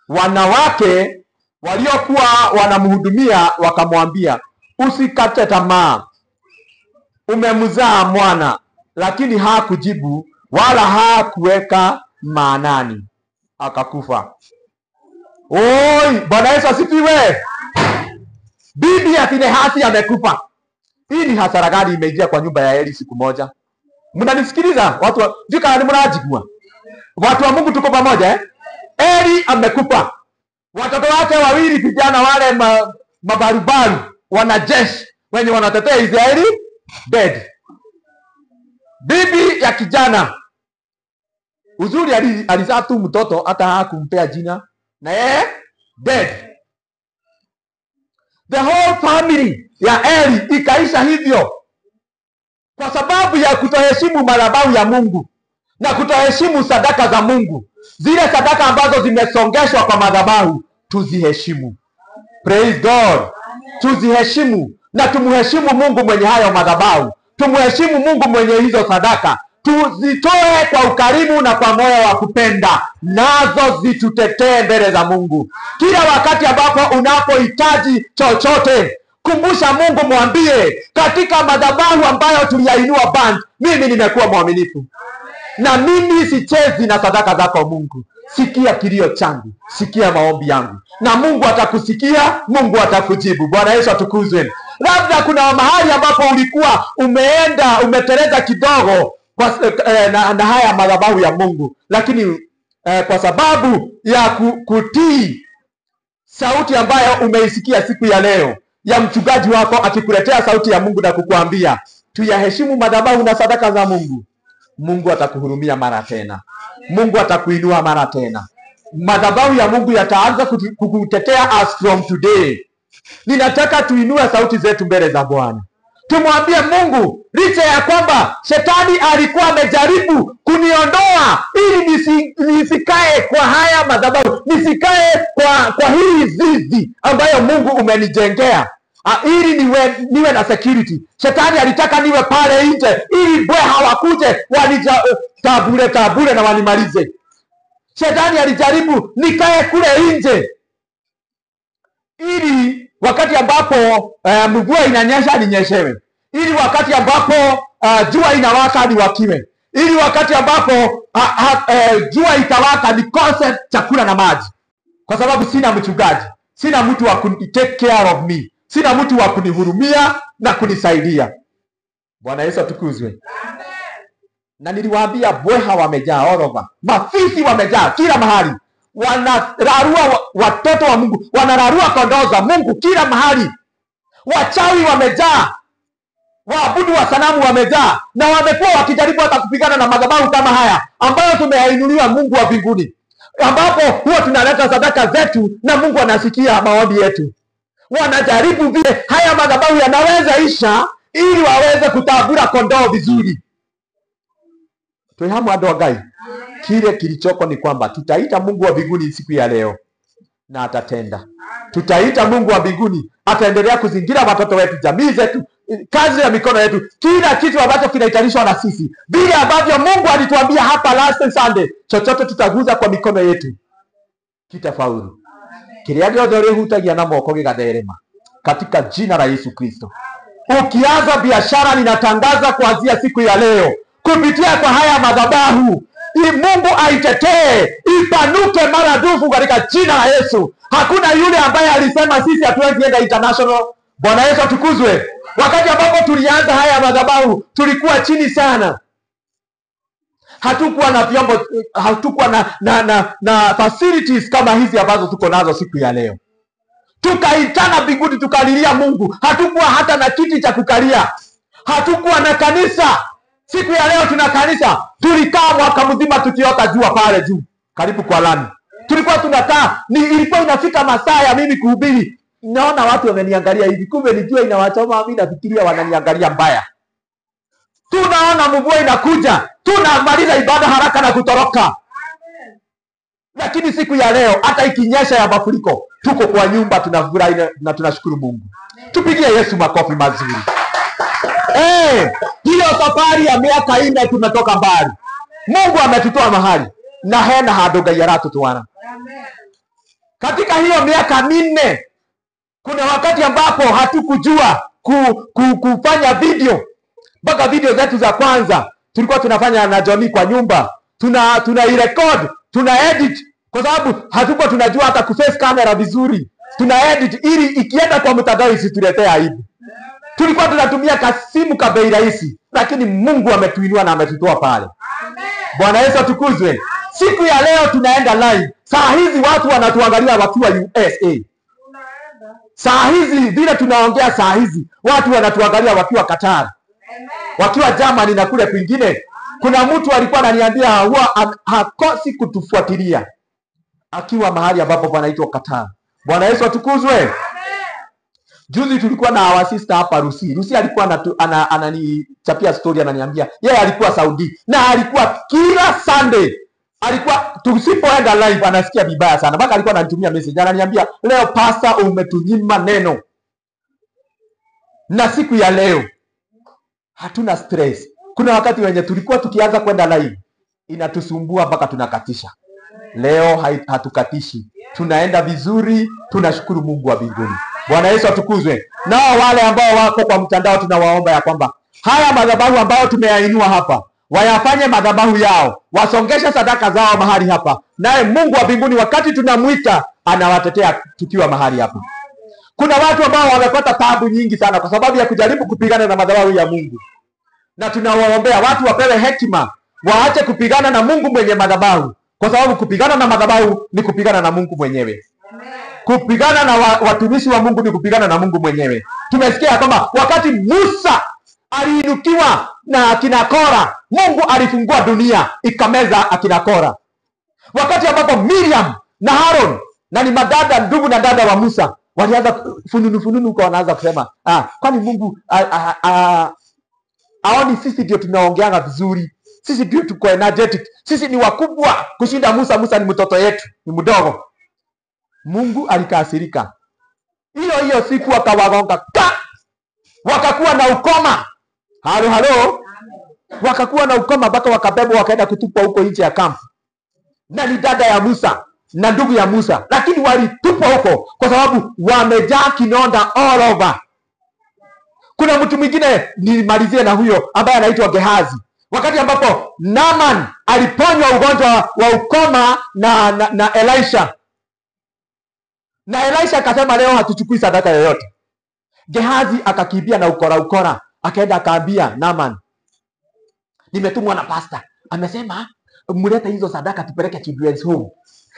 wanawake waliokuwa wanamhudumia wakamwambia, usikate tamaa, umemzaa mwana. Lakini hakujibu wala hakuweka maanani, akakufa. Oi, Bwana Yesu asifiwe. Bibi ya Finehasi amekufa. Hii ni hasara gani imeingia kwa nyumba ya Eli siku moja? Mnanisikiliza watu wa jika ni mnajigua. Watu wa Mungu tuko pamoja eh? Eli amekufa. Watoto wake wawili vijana wale mabarubaru wanajeshi wenye wanatetea Israeli dead. Bibi ya kijana, uzuri alizaa tu mtoto, hata hakumpea jina, na yeye dead. The whole family ya Eli ikaisha hivyo kwa sababu ya kutoheshimu madhabahu ya Mungu na kutoheshimu sadaka za Mungu. Zile sadaka ambazo zimesongeshwa kwa madhabahu tuziheshimu. Praise God. Tuziheshimu na tumuheshimu Mungu mwenye hayo madhabahu. Tumuheshimu Mungu mwenye hizo sadaka. Tuzitoe kwa ukarimu na kwa moyo wa kupenda, nazo zitutetee mbele za Mungu. Kila wakati ambapo unapohitaji chochote, kumbusha Mungu, mwambie katika madhabahu ambayo tuliyainua band, mimi nimekuwa mwaminifu na mimi sichezi na sadaka zako Mungu. Sikia kilio changu, sikia maombi yangu, na Mungu atakusikia, Mungu atakujibu. Bwana Yesu atukuzwe. Labda kuna mahali ambapo ulikuwa umeenda umeteleza kidogo kwa, na haya madhabahu ya Mungu, lakini kwa sababu ya kutii sauti ambayo umeisikia siku ya leo ya mchungaji wako akikuletea sauti ya Mungu na kukuambia tuyaheshimu madhabahu na sadaka za Mungu, Mungu atakuhurumia mara tena. Mungu atakuinua mara tena. Madhabahu ya Mungu yataanza kukutetea as from today. Ninataka tuinue sauti zetu mbele za Bwana. Tumwambie Mungu, licha ya kwamba shetani alikuwa amejaribu kuniondoa ili nisikae kwa haya madhabahu, nisikae kwa hii zizi ambayo Mungu umenijengea, ili niwe na security. Shetani alitaka niwe pale nje ili mbweha wakuje wanija tabule tabule na wanimalize. Shetani alijaribu nikae kule nje ili wakati ambapo mvua inanyesha ninyeshewe, ili wakati ambapo jua inawaka niwakiwe, ili wakati ambapo jua itawaka nikose chakula na maji, kwa sababu sina mchungaji, sina mtu wa take care of me, sina mtu wa kunihurumia na kunisaidia. Bwana Yesu atukuzwe. Na niliwaambia bweha wamejaa all over, mafisi wamejaa kila mahali, wanararua watoto wa Mungu, wanararua kondoo za Mungu kila mahali. Wachawi wamejaa, waabudu wa sanamu wamejaa, na wamekuwa wakijaribu hata kupigana na madhabahu kama haya ambayo tumeyainuliwa Mungu wa mbinguni, ambapo huwa tunaleta sadaka zetu na Mungu anasikia maombi yetu. Wanajaribu vile haya madhabahu yanaweza isha ili waweze kutabura kondoo vizuri. Tuihamu andũ a Ngai. Kile kilichoko ni kwamba tutaita Mungu wa mbinguni siku ya leo na atatenda. Tutaita Mungu wa mbinguni, ataendelea kuzingira watoto wetu, jamii zetu, kazi ya mikono yetu, kila kitu ambacho kinahitajishwa na sisi, vile ambavyo Mungu alituambia hapa last Sunday, chochote tutaguza kwa mikono yetu kitafaulu. Kiria giothe urihutagia na moko gigatherema katika jina la Yesu Kristo. Ukianza biashara, ninatangaza kuanzia siku ya leo kupitia kwa haya madhabahu, Mungu aitetee, ipanuke maradufu katika jina la Yesu. Hakuna yule ambaye alisema sisi hatuwezi enda international. Bwana Yesu atukuzwe. Wakati ambapo tulianza haya madhabahu tulikuwa chini sana, hatukuwa na vyombo, hatukuwa na facilities kama hizi ambazo tuko nazo siku ya leo. Tukaitana mbinguni, tukalilia Mungu. Hatukuwa hata na kiti cha kukalia, hatukuwa na kanisa. Siku ya leo tuna kanisa. Tulikaa mwaka mzima tukiota jua pale juu karibu kwa lami, tulikuwa tunakaa ni, ilikuwa inafika masaa ya mimi kuhubiri, naona watu wameniangalia hivi, kumbe ni jua inawachoma. Mimi nafikiria wananiangalia mbaya. Tunaona mvua inakuja, tunamaliza ibada haraka na kutoroka. Lakini siku ya leo hata ikinyesha ya mafuriko, tuko kwa nyumba tunafurahi na tunashukuru Mungu. Tupigie Yesu makofi mazuri. Hiyo safari ya miaka 4 tumetoka mbali. Mungu ametutoa mahali na hena handu Ngai aratutwara. Katika hiyo miaka 4 kuna wakati ambapo hatukujua kufanya video. Mpaka video zetu za kwanza tulikuwa tunafanya na Johnny kwa nyumba, tuna record, tuna edit, kwa sababu hatukuwa tunajua hata kuface camera vizuri. Tuna edit ili ikienda kwa mtandao isituletee aibu. Tulikuwa tunatumia kasimu ka bei rahisi, lakini Mungu ametuinua na ametutoa pale. Bwana Yesu atukuzwe. Siku ya leo tunaenda live. Saa hizi watu wanatuangalia wakiwa USA. Saa hizi vile tunaongea saa hizi watu wanatuangalia wakiwa Qatar, wakiwa Germany na kule kwingine. Kuna mtu alikuwa ananiambia huwa hakosi kutufuatilia akiwa mahali ambapo panaitwa Qatar. Bwana Yesu atukuzwe. Juzi tulikuwa na our sister hapa Rusi. Rusi alikuwa ananichapia story, ananiambia yeye alikuwa Saudi na alikuwa kila Sunday alikuwa tusipoenda live anasikia vibaya sana. Mpaka alikuwa ananitumia message ananiambia, leo pasa umetunyima neno. Na siku ya leo hatuna stress. Kuna wakati wenye tulikuwa tukianza kwenda live inatusumbua mpaka tunakatisha. Leo hatukatishi, tunaenda vizuri, tunashukuru Mungu wa mbinguni. Bwana Yesu atukuzwe. Nao wale ambao wako kwa mtandao tunawaomba ya kwamba haya madhabahu ambayo tumeyainua hapa wayafanye madhabahu yao, wasongeshe sadaka zao mahali hapa, naye Mungu wa mbinguni wakati tunamuita anawatetea tukiwa mahali hapa. Kuna watu ambao wamepata taabu nyingi sana kwa sababu ya kujaribu kupigana na madhabahu ya Mungu, na tunawaombea watu wapewe hekima, waache kupigana na Mungu mwenye madhabahu, kwa sababu kupigana na madhabahu ni kupigana na Mungu mwenyewe. Kupigana na watumishi wa Mungu ni kupigana na Mungu mwenyewe. Tumesikia kwamba wakati Musa aliinukiwa na akina Kora, Mungu alifungua dunia ikameza akina Kora. Wakati ambapo Miriam na Aaron na ni madada, ndugu na dada wa Musa, walianza fununu fununu kwa wanaanza kusema, kwani Mungu aoni sisi ndio tunaongeanga vizuri, sisi ndio tuko energetic, sisi ni wakubwa kushinda Musa, Musa ni mtoto yetu, ni mdogo. Mungu alikasirika. Hiyo hiyo siku akawagonga, wakakuwa na ukoma. Halo halo. Wakakuwa na ukoma mpaka wakabebwa wakaenda kutupwa huko nje ya kampu. Na ni dada ya Musa na ndugu ya Musa, lakini walitupwa huko kwa sababu wamejaa kinonda all over. Kuna mtu mwingine, nimalizie na huyo ambaye anaitwa Gehazi. Wakati ambapo Naaman aliponywa ugonjwa wa ukoma na Elisha, na Elisha akasema leo hatuchukui sadaka yoyote. Gehazi akakimbia na ukora ukora, akaenda akaambia Naaman, nimetumwa na pastor, amesema mlete hizo sadaka tupeleke children's home.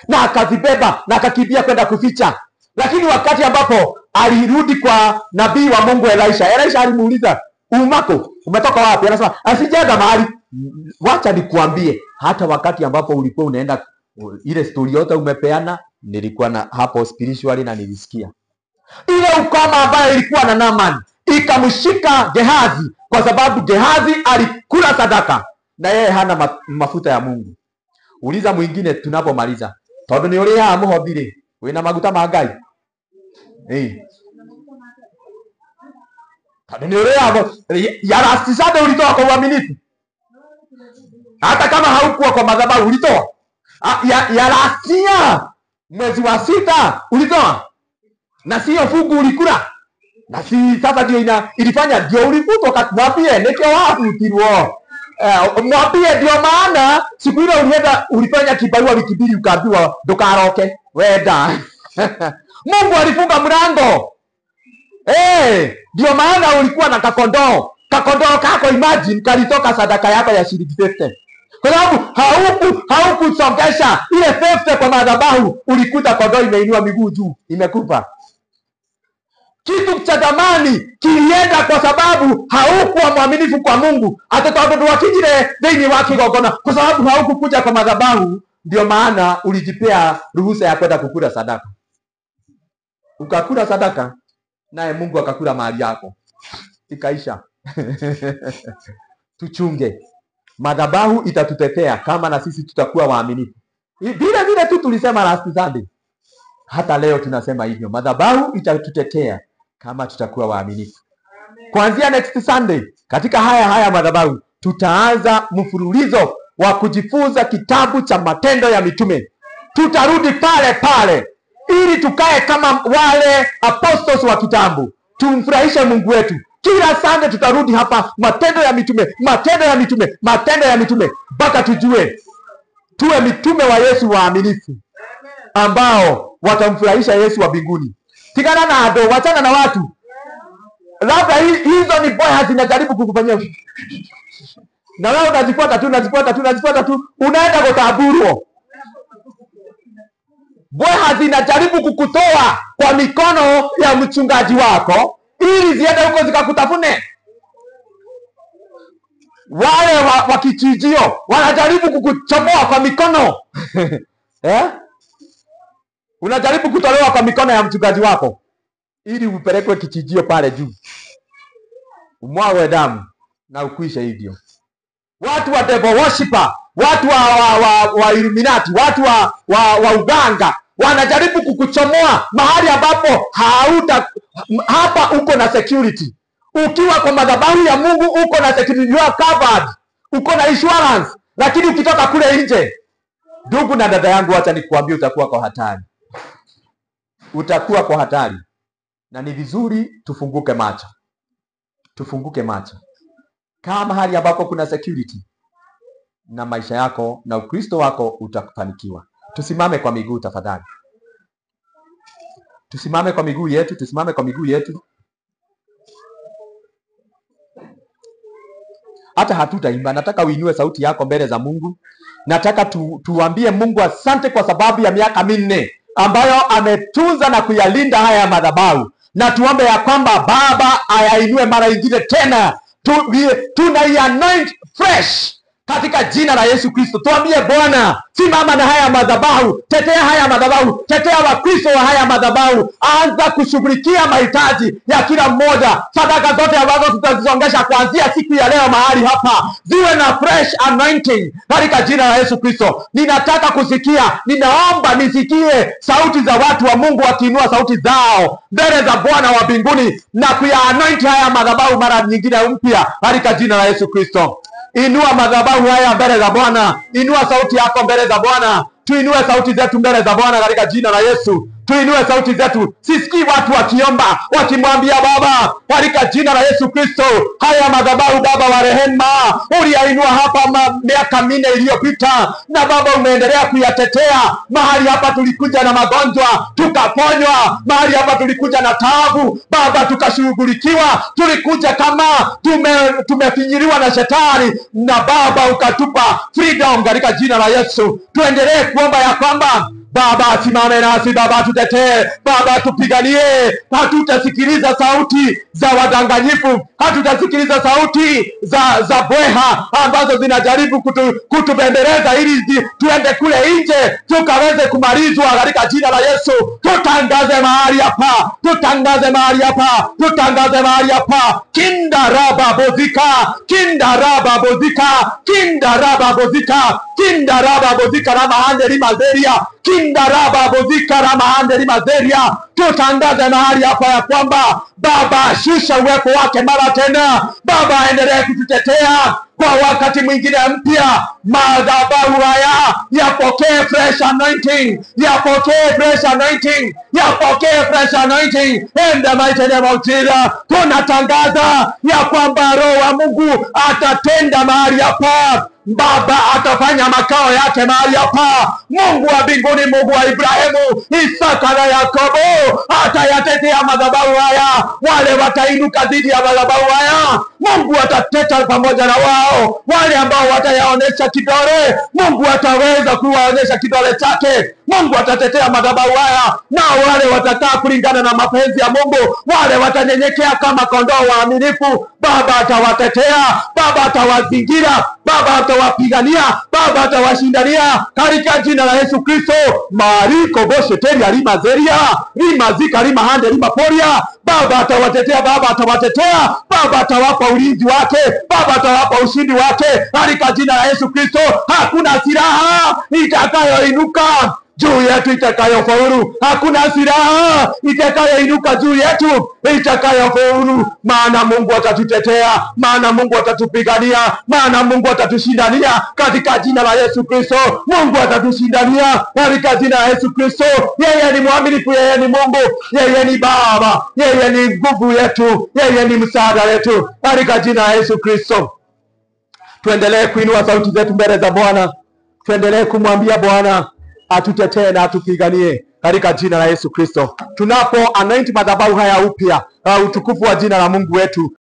Na akazibeba na akakimbia kwenda kuficha. Lakini wakati ambapo alirudi kwa nabii wa Mungu Elisha, Elisha alimuuliza, umako umetoka wapi? Anasema asijaenda mahali. Wacha nikuambie, hata wakati ambapo ulikuwa unaenda ile story yote umepeana, nilikuwa na hapo spiritually na nilisikia. Ile ukoma ambayo ilikuwa na Naaman ikamshika Gehazi, kwa sababu Gehazi alikula sadaka Na yeye hana mafuta ya Mungu. Uliza mwingine tunapomaliza. Tondu ni urihaga muhothi ri, wina maguta ma Ngai? Tondu ni urihaga ya last Sunday ulitoa kwa uaminifu. Hata kama haukuwa kwa madhabahu ulitoa. Ya last year mwezi wa 6 ulitoa. Na sio fungu ulikula. Na si sasa ndio ilifanya ndio ulifutwa. Mwambie nikio wafutirwo. Mwambie ndio maana siku ile ulienda ulifanya kibarua wiki mbili ukaambiwa ndukaroke wenda. Mungu alifunga mlango. Ndio maana ulikuwa na kakondoo. Kakondoo kako imagine kalitoka sadaka yako ya shilingi 50. Kwa sababu haukusongesha ile 50 kwa madhabahu, ulikuta kondoo imeinua miguu juu, imekufa. Kitu cha thamani kilienda kwa sababu haukuwa mwaminifu kwa Mungu. Hata tondu ndwakinyire thiini wa kigongona, kwa sababu haukukuja kwa madhabahu, ndio maana ulijipea ruhusa ya kwenda kukula sadaka. Ukakula sadaka, naye Mungu akakula mali yako. Ikaisha. Tuchunge. Madhabahu itatutetea kama na sisi tutakuwa waaminifu. Vile vile tu tulisema last Sunday. Hata leo tunasema hivyo. Madhabahu itatutetea kama tutakuwa waaminifu. Kuanzia next Sunday, katika haya madhabahu, tutaanza mfululizo wa kujifunza kitabu cha Matendo ya Mitume. Tutarudi pale pale ili tukae kama wale apostles wa kitambo. Tumfurahishe Mungu wetu. Kila Sunday tutarudi hapa, Matendo ya Mitume, Matendo ya Mitume, Matendo ya Mitume, mpaka tujue tuwe mitume wa Yesu waaminifu ambao watamfurahisha Yesu wa mbinguni. Tigana na ado, wachana na watu. Labda hizo ni boya zinajaribu kukufanyia. Na wewe unazifuata tu, unazifuata tu, unazifuata tu, unaenda kutaburwa. Boya zinajaribu kukutoa kwa mikono ya mchungaji wako ili ziende huko zikakutafune. Wale wa kichijio wanajaribu kukuchomoa kwa mikono. Unajaribu kutolewa kwa mikono ya mchungaji wako ili upelekwe kichijio pale juu, umwagwe damu na ukwishe hivyo. Watu wa devil worshiper, watu wa Illuminati, watu wa uganga wanajaribu kukuchomoa mahali ambapo hauta. Hapa uko na security. Ukiwa kwa madhabahu ya Mungu uko na security, you are covered, uko na insurance. Lakini ukitoka kule nje, ndugu na dada yangu, acha nikuambie, utakuwa kwa hatari. Utakuwa kwa hatari. Na ni vizuri tufunguke macho. Tufunguke macho. Kama mahali ambapo kuna security, na maisha yako na Ukristo wako utafanikiwa. Tusimame kwa miguu tafadhali. Tusimame kwa miguu yetu, tusimame kwa miguu yetu. Hata hatutaimba, nataka uinue sauti yako mbele za Mungu. Nataka tuambie Mungu asante kwa sababu ya miaka 4 ambayo ametunza na kuyalinda haya madhabahu. Na tuombe ya kwamba Baba ayainue mara nyingine tena. Tunaianoint fresh katika jina la Yesu Kristo. Tuambie Bwana, simama na haya madhabahu, tetea haya madhabahu, tetea Wakristo wa haya madhabahu. Anza kushughulikia mahitaji ya kila mmoja. Sadaka zote ambazo tutazisongesha kuanzia siku ya leo mahali hapa ziwe na fresh anointing katika jina la Yesu Kristo. Ninataka kusikia, ninaomba nisikie sauti za watu wa Mungu wakiinua sauti zao mbele za Bwana wa mbinguni na kuya anoint haya madhabahu mara nyingine mpya katika jina la Yesu Kristo. Inua madhabahu haya mbele za Bwana. Inua sauti yako mbele za Bwana. Tuinue sauti zetu mbele za Bwana katika jina la Yesu. Tuinue sauti zetu. Sisikii watu wakiomba, wakimwambia Baba katika jina la Yesu Kristo, haya madhabahu Baba wa rehema uliyainua hapa miaka 4 iliyopita, na Baba umeendelea kuyatetea. Mahali hapa tulikuja na magonjwa tukaponywa, mahali hapa tulikuja na taabu Baba tukashughulikiwa, tulikuja kama tumefinyiliwa na shetani, na Baba ukatupa freedom katika jina la Yesu. Tuendelee kuomba ya kwamba Baba asimame nasi, Baba atutetee, Baba atupiganie. Hatutasikiliza sauti za wadanganyifu, hatutasikiliza sauti za bweha ambazo zinajaribu kutubembeleza ili tuende kule nje tukaweze kumalizwa. Katika jina la Yesu tutangaze mahali hapa, tutangaze mahali hapa, tutangaze mahali hapa. Kindaraba bozika, kindaraba bozika, kindaraba bozika, kindaraba bozika ramahande limazeria, kindaraba bozika ramahande limazeria. Tutangaze mahali hapa ya kwamba Baba shusha uwepo wake mara tena. Baba aendelee kututetea kwa wakati mwingine mpya. Madhabahu haya yapokee fresh anointing, yapokee fresh anointing, yapokee fresh anointing in the mighty name of Jesus. Tunatangaza ya kwamba Roho wa Mungu atatenda mahali hapa. Baba atafanya makao yake mahali hapa. Mungu wa mbinguni, Mungu wa Ibrahimu, Isaka na Yakobo atayatetea madhabahu haya. Wale watainuka dhidi ya madhabahu haya, Mungu atateta pamoja na wao. Wale ambao watayaonesha kidole, Mungu ataweza kuwaonyesha kidole chake. Mungu atatetea madhabahu haya, na wale watakaa kulingana na mapenzi ya Mungu, wale watanyenyekea kama kondoo waaminifu, Baba atawatetea, Baba atawazingira, Baba atawapigania, Baba atawashindania katika jina la Yesu Kristo. Mariko bosheteria rimazeria rimazika rimahande rimaporia. Baba atawatetea, Baba atawatetea, Baba atawapa ulinzi wake, Baba atawapa ushindi wake katika jina la Yesu Kristo. Hakuna silaha itakayoinuka juu yetu itakayofaulu, hakuna silaha itakayoinuka juu yetu itakayofaulu, maana Mungu atatutetea, maana Mungu atatupigania, maana Mungu atatushindania katika jina la Yesu Kristo. Mungu atatushindania katika jina la Yesu Kristo. Yeye ni mwaminifu, yeye ni Mungu, yeye ni Baba, yeye ni nguvu yetu, yeye ni msaada wetu katika jina la Yesu Kristo. Tuendelee kuinua sauti zetu mbele za Bwana, tuendelee kumwambia Bwana atutetee na atupiganie katika jina la Yesu Kristo. Tunapo anoint madhabahu haya upya, utukufu wa jina la Mungu wetu.